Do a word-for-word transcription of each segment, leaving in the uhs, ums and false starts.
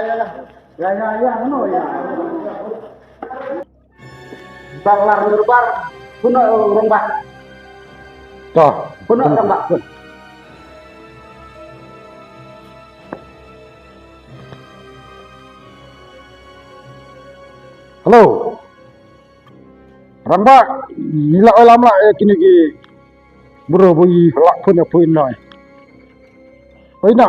Ya, ya, ya, no, ya. Bang lar nurbar, kuno rong bak. Toh, kuno rong bak. Hello. Rangbah, ngi la oi lam la, eh, kine ki bro bui la pun ya pun noi. Oi na.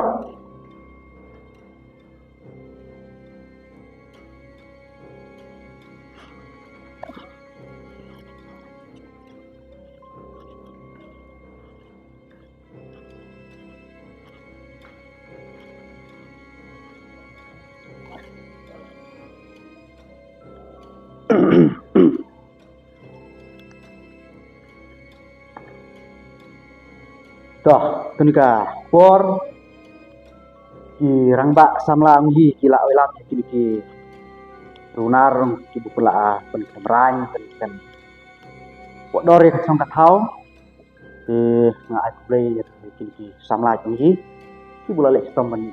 Toh, kane ka por ki rangbah samla ngi ki la oi lam ki ki runar ki bu pula pen kemrang pen ken. Pok dor ya ka chong ka thaw. Te nga ai khublei ïa ki, ki, ki samla jong ngi ki ba la leh shitom ban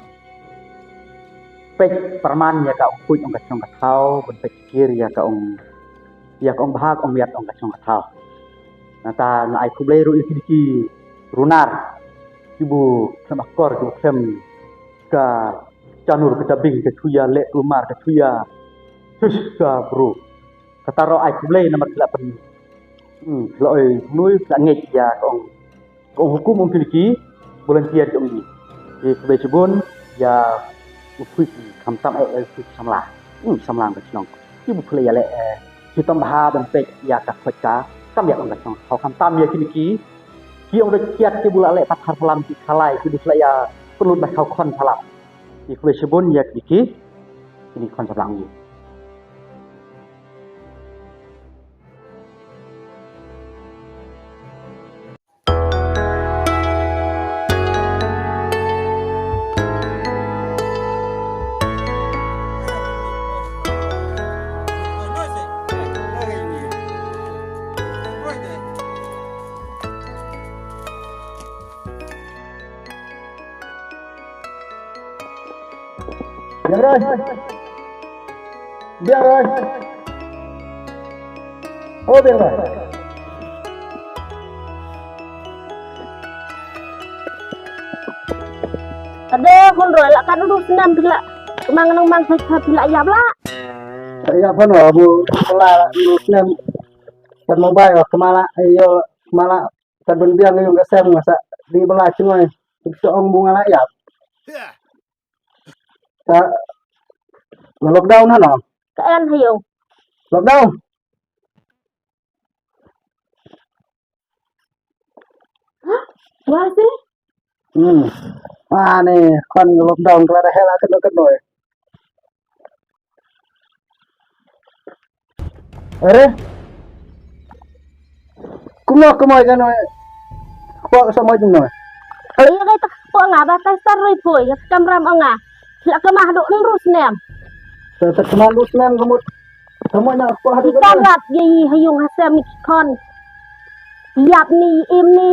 peit pyrman ïa ka ong khuid ong ka shnong ka thaw, ban peit kir ïa ka ong, ïa ka ong bha ka ong miat ong ka shnong ka thaw. Nangta nga ai khublei ruh ïa ki, ki runar ki ba khlem akor, ki ba khlem ka chanur ka jabing, ka shu ïa leh kulmar, ka shu ïa his ka bru. Kata ruh ai khublei namar ki la pyn, hmm, ki la oi nui, ki la ngeit ïa ka ong, ka ong hukum ong kine ki volunteer ki ong ngi. Te khublei shibun ïa u phi ki, khamtam eh, eh, u phi ki samla. Hmm, samla ka shnong. Ki ba phi la ïa leh, eh, shitom bha ban peit ïa ka khoit ka kam ïa ong ka shnong. Khamtam ïa kine ki, ki ong da kiat ki ba la leh pathar salam ki khalai, ki ba la ïa pynlut ba khaw khon salam. Ki khublei shibun ïa kine ki, kine ki khon samla ong ngi. Biang Roi. Biang Roi. Oh, Biang Roi. Ade, Hun Roi, la kan u snem phi la. Kemang nang mang sa phi la ïap la. Ïap phi no, bu la u snem. Kan mobile, kemala, ayo, kemala. Tad ban biang ïa ka sem nga sa dih bala chnoi. Sa ong ba nga la ïap. Ta lockdown hano? Ka en ha ïew. Lockdown. Wa si? Hmm. Ah, ne, khon lockdown ka la da hela kano kano. Are? Kumno kumoi kano? Kpo sa moi kumno? Ai, ai, tak kpo nga ba tai sar roi poi, ya kamram nga. La kama hadu nrus nem. Sa tak kama nrus nem kumut. Kumoi na kpo hadu. Ikan rat ye ha yung ha sem kon. Yap ni im ni.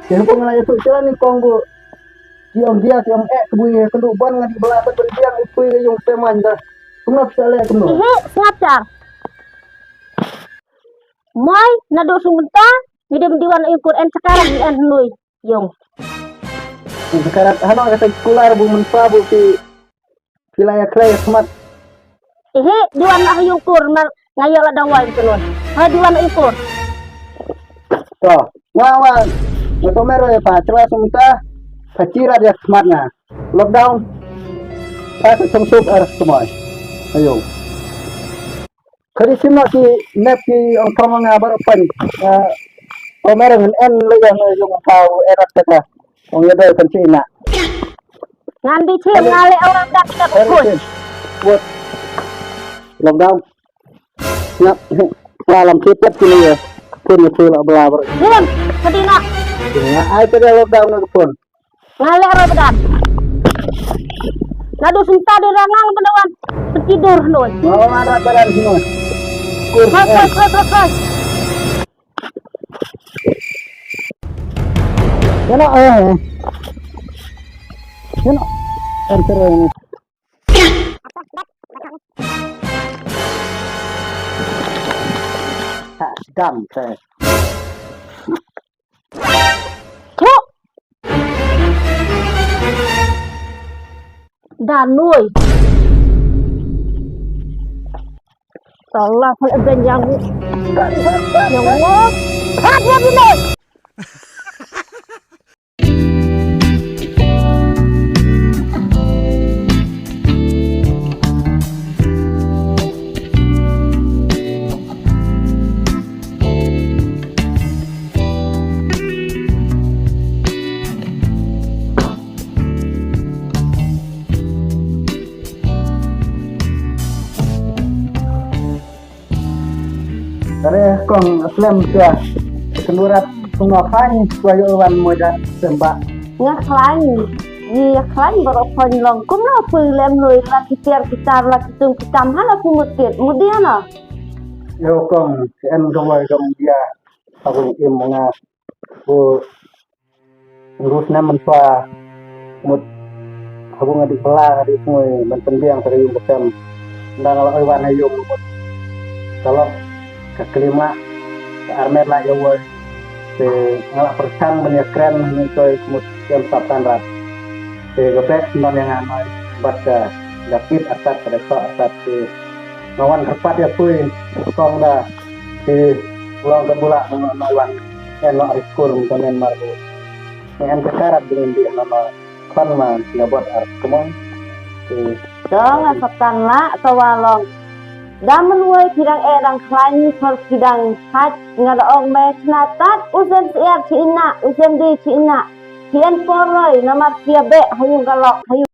Kaya pun ngai tu jalan ni kong bu. Ki ong dia, ki ong eh, kebui, kenu bon ngan di belah, tak berdiam, ipui, yung teman dah. Kumno pisa leh, kumno? Ihi, sengajar. Moi, nadu sung mynta, ngidim diwan ing kur en sekarat, en hnui, yung. Sekarat, hano kata kular bu mynta bu ki Phi la ïa khlei ïa khmat. Ihi, diwan na ha yung kur, mar nga ïa la dang wai tu nun. Ha diwan na yung kur. To, wa wa. Nga to mero ïa pha, chwa sum ta. Pha chi rat ïa khmat nga. Lockdown. Pha ka chong sup ar kumoi. Ayo. Khari sim na ki nep ki ong thong nga bar pan. To mero ngan en le ïa yung pha u erat kata. Ong ïa dei kan chi na. Ngan di chim nga leh orang dak dak pun. Buat lockdown. Nga, nga lam chipet kini ya. Pun ya pula bela ber. Chim, sedina. Nga ai pada lockdown na pun. Nga leh orang bedan. Nadu senta di rangang bedawan. Tidur nun. Mau ada badan semua. Kur. Hai, hai, hai, hai, hai. Yana, eh. Yana. Enter ini. dam te. Thuk. Da nui. Tolak pun ben yang. Yang ngok. Hat ya bini. Are kong slem sia. Kenurat kumno khlaiñ ko ïoh wan mo da sembah. Nga khlaiñ. Ïa khlaiñ baroh pon long kumno phi lem noi la ki tiar ki tar la ki tung ki tam ha la phi mut kit. Mut dia na. Ïoh kong en ka wai dong dia. Aku im nga. Ko Ngu snem mynta mut ha bu nga dih pla nga dih pngoi ban pynbiang ka ïung ka sem. Nda nga la oi wan ha ïung mut ka lok ka klim lah ka armet lah ïa woi. Te nga la pyrshang ban ïa kren ha ngi toi mut kem sap tan rat. Te ka bek non ïa nga noi bad ka ka kit atat ka dei sok atat te nga wan kyrpad ïa pui kong da. Te long ka bula nga noi wan en nok ri skur mynta Myanmar bu. Ngan ka karap dengan dia nama Pan ma nga bot ar kumon. Dong nga satan la ka walong. Da men wei ki dang eh dang khlaiñ ni por ki dang haj nga da ong me chna tat u sem siar chi ina u sem di chi ina. Ki en por roi namar kia be ha yung ka lok ha yung.